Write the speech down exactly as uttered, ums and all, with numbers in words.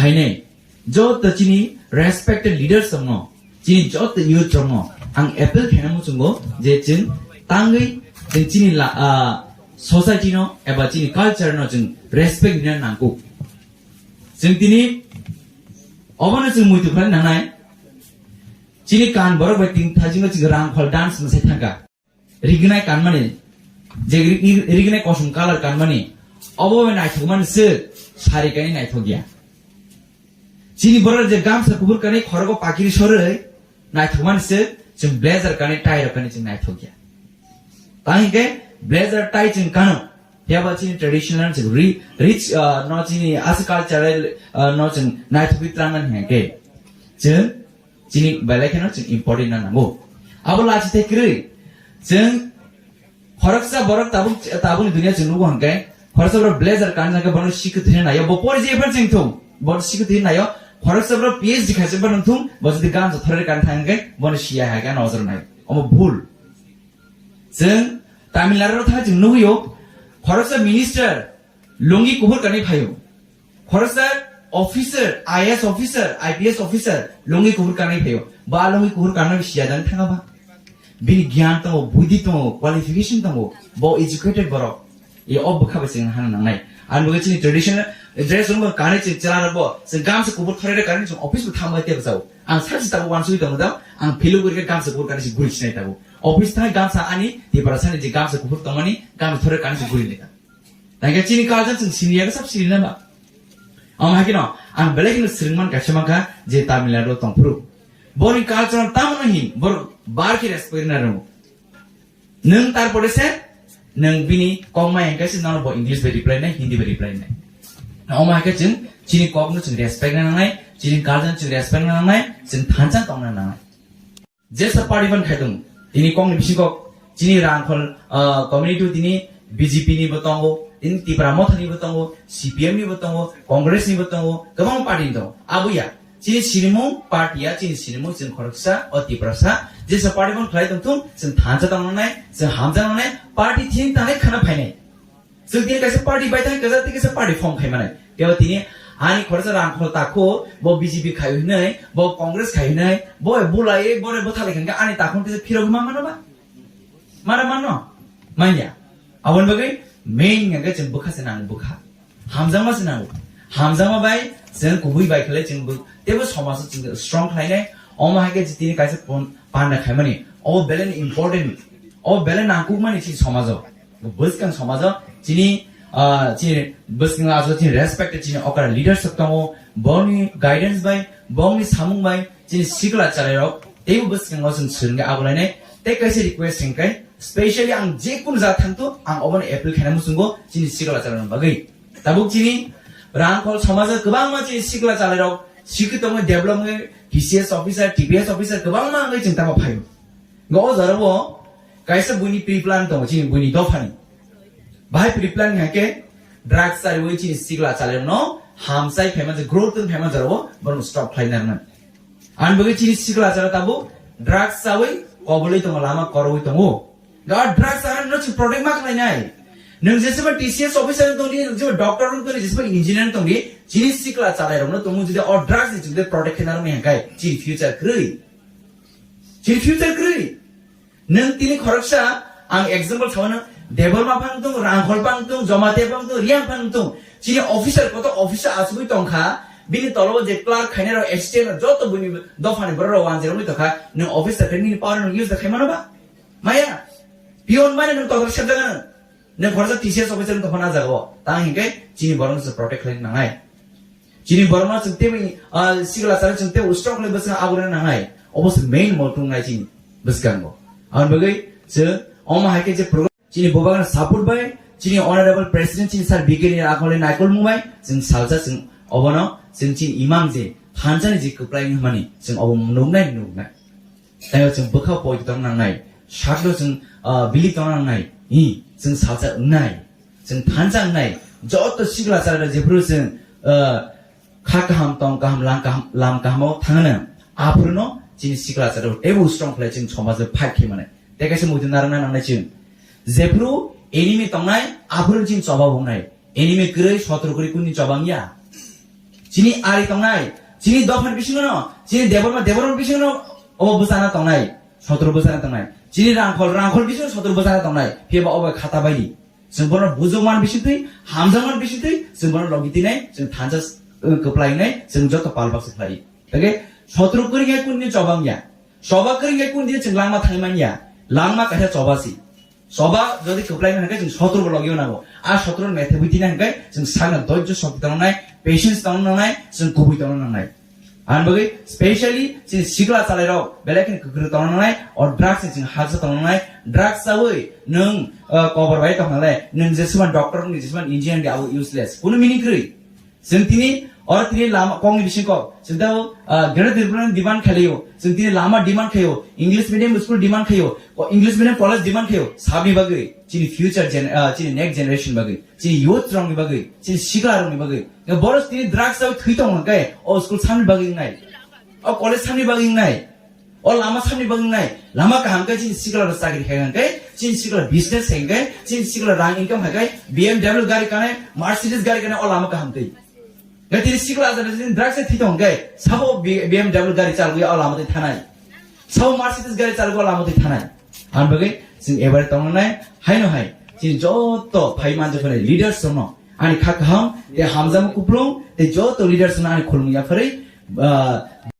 Kainai, joto chini respected leaders rokno, chini joto youth rokno ang appeal khaina muchungo je chwng tangwi chwng chini la, ah, society no eba chini culture no chwng respect rina nangkuk. Chwng tini obono chwng muitu khlai nangnai. Chini kan borok bai ting thajingo chwng rang khol dance mwsai thangkha. Rignai kanmani, je ri-, ri-, rignai kosom colour kanmani, obo bai naithokmani se sari kainwi naithokya. Chini borok je gamsa kuphur kanwi khorogo pakiri sorwi naithokmani se chwng blazer kanwi tie rok kanwi chwng naithokya. Tang hinkhe blazer tie chwng kano, phiya ba chini traditional chwng ri-, rich, ah, no chini as cultural, ah, no chwng naithokwi twlangnani hinkhe chwng chini belai kheno chwng important na nango. Abo lachi tei kwrwi chwng khoroksa borok tabuk, tabukni dunia chwng nugo hwnkhe khoroksa borok blazer kanjak khe bono sikhu thwina naio, bo pori je phar chwng thung, bo sikhu thwina naio. Khoroksa borok P H D khaisa phano thung, bo jodi ganjo thorwi kan thang khe bono siya hai khe nojor nai, omo bhul. Chwng Tamil Nadu thang chwng nugwio, khoroksa minister lungi kuphur kanwi phaio. Khoroksa officer, I A S officer, I P S officer, lungi kuphur kanwi phaio. Ba lungi kuphur kanwi siya dan thanga ba. Bini gyan tongo, budi tongo, qualification tongo. Bo educated borok. Ye o bwkha bai chwng hana nangnai. Ang bo chini traditional dress room kanwi chwng chwla rok bo. Chwng gamsa kuphur thore kanwi chwng office bo thangbai tebo jao. Ang sachi tabo wansugwi tongo dao. Ang philuk guri gamsa kuphur kanwi si guri sinai tabo. Office thang gamsa ani, Tiprasa ni je gamsa kuphur tongmani, gamsa thore kanwi si guri nai. Tangkhe chini culture chwng siniya khe sab sini nai ba. Ang hai kheno, ang belai kheno swrwngman kaisa mankha je Tamil Nadu tongphuru. Boni culture tamo no hin, bor bar khe respect na rwngo. Nwng tarpore se, nwng bini kok mai hwnkhe se nono bo English bai reply nai, Hindi bai reply nai. Omo hai khe chwng chini kok no chwng respect na nangnai, chini culture no chwng respect na nangnai, chwng thansa tongna nangnai. Jesa party ban khai tongo. Tini kokni bisingo chini rangkhol, ah, community tini B J P ni bo tongo, tini Tipra Motha ni bo tongo, C P M ni bo tongo, Congress ni bo tongo, kwbangma party ni tongo. Abo ya, chini sinimung party ya, chini sinimung chini khoroksa, o Tiprasa. Jesa party ban khlai tongthung, chwng thansa tong nangnai, chwng hamjak nangnai, party thini tangnai khana phainai. Chwng tini kaisa party bai thang, kaisa tini kaisa party form khai manai. Tebo tini ani khoroksa rang khol takho, bo B J P khai hinai, bo Congress khai hinai, bo bulai, bo ne bwthalai khe ani takho tei phirok ma mano ba? Mana mano? Manya. Aboni bagwi main hwnkhe chwng bwkha se nango, bwkha. Hamjakma se nango. Hamjakma bai chwng kubui bai khlai chwng bw-, tebo somaj o chwng strong khlainai. Omo hai khe tini kaisa pon-, panda khaimani. Obo belai important. Obo belai nangkukmani chini somajo. Bwskang somajo chini, ah, chini bwskang ajo chini respect chini okra leadership tongo, bongni guidance bai, bongni samung bai chini sikla chalairok teibo bwskango chwng swrwngwi abolainai. Tei kaisa request hwnkhe, specially ang jekunu jaga thangthu ang obono appeal khaina muchungo chini sikla chalairokni bagwi. Tabuk chini rangkhol somajo kwbangma chini sikla chalairok sikhi tongwi develop wngwi T C S officer, T P S officer kwbangma wngwi chwng tamo phaio. Go o jorabo kaisa buini pre-plan tongo chini buini dophani. Bahai pre-plan hwnkhe drugs chariwi chini sikla chalairokno hamsai phaima je growth wng phaima jorabo bono stop khlaina rwnai. Ani bagwi chini sikla chara tabuk drugs chawi kobulwi tongo, lama korwi tongo. Ga drugs chara no chwng protect ma khlainai. Nwng jeseba T C S officer wng tongdi, nwng jeseba doctor wng tongdi, jeseba engineer wng tongdi, chini sikla chalairokno tongmung jodi o drugs ni chwngde protect khaina rwmani hwnkhe chini future kwrwi. Chini future kwrwi. Nwng tini khoroksa, ang example sao nwng, Debbarma phang tung, Rangkhol phang tung, Jamatia phang tung, Reang phang tung. Chini officer koto officer asugwi tongkha, bini tolo je clerk khainai rok, assistant rok, joto buini dophani borok rok wanjirogwi tongkha, nwng officer khe nini power nwng use da khaimano ba? Maya, peon mane nwng todor sepjaga nwng. Nwng khoroksa T C S officer wng tongkha na jaga o. Tang hinkhe chini borok no se protect khlai nangnai. Chini borok no chwng tebini, ah, sikla chara chwng tebo strong khlai bwswng aborna nangnai. Obo se main motung nai chini bwskango. Aboni bagwi chwng omo hai khe je program chini bubagra support bai, chini honorable president chini sir B K ni akhole naikol mung bai, chwng salsa chwng obono chwng chini imang je thansa ni je kwplai wngmani chwng obo nuknai nuknai. Taibo chwng bwkha poi tong nangnai, sakno chwng, ah, bili tong nangnai, hi, chwng salsa wngnai, chwng thansa wngnai, joto sikla chara jephuru chwng, ah, kha kaham, tong kaham, lang kaham, lam kahamo thangna, aphuruno chini sikla chara teibo strong khlai chwng somajo fight khe mane. Tei kaisa muitu narwkna nangnai chwng. Jephuru enemy tongnai, aphuru chini choba wngnai. Enemy kwrwi, sotro kwrwi kuni choba wngya. Chini ari tongnai, chini dophani bisingo no, chini debbarma, debbarma bisingo no, obo bwchana tongnai, sotro bwchana tongnai. Chini rangkhol, rangkhol bisingo sotro bwchana tongnai. Phiya ba obo khata baidi. Chwng bono bujokman bisingtwi, hamjakman bisingtwi, chwng bono logi tinai, chwng thansa, uh, kwplainai, chwng joto palbak se khlai. Oke, sotro kwrwngya kuni chobangya. Choba kwrwngya kuni chwng langma thangmanya. Langma kaisa choba si. Choba jodi kwplai na hwnkhe chwng sotro bo logi nango. A sotro methe bwtwi na hwnkhe chwng sakno dojjo sokti tongna nai, patience tongna nangnai, chwng kubui tongna nangnai. Ani bagwi specially chini sikla chalairok belai kheno kwkrwi tongna nangnai, o drugs ni chwng haksa tongna nangnai, drugs chawi nwng, uh, kobor bai tongna le, nwng jesman doctor ni jesman engineer di abo useless. Kunu meaning kwrwi. Chwng tini, oro tini lama kokni bising kok. Chwng tabo, ah, Greater Tripura ni demand khailio. Chwng tini lama demand khaio. English medium school demand khaio. O English medium college demand khaio. Sabni bagwi, chini future gen-, ah, chini next generation bagwi, chini youth rokni bagwi, chini sikla rokni bagwi. Nga boros tini drugs rok thwi tong hwnkhe, o school sabni bagwi wngnai. O college sabni bagwi wngnai. O lama sabni bagwi wngnai. Lama kaham khe chini sikla rok chakri khai hwnkhe, chini sikla business khai hwnkhe, chini sikla rang income hai khe, B M W gari kanai, Mercedes gari kanai, o lama kaham twi. Ngai tini sikla ajak tini drugs se thwi tong khe, sabo B-, B M W gari chalwi o lama twi thanai. Sabo Mercedes gari chalwi o lama twi thanai. Ani bagwi chwng ebar tongnai, haino hai, chini joto phai manjak phai leaders rokno, ani kha kaham, tei hamjakma kuplung, tei joto leaders rokno ani khulumung yapharwi, ah,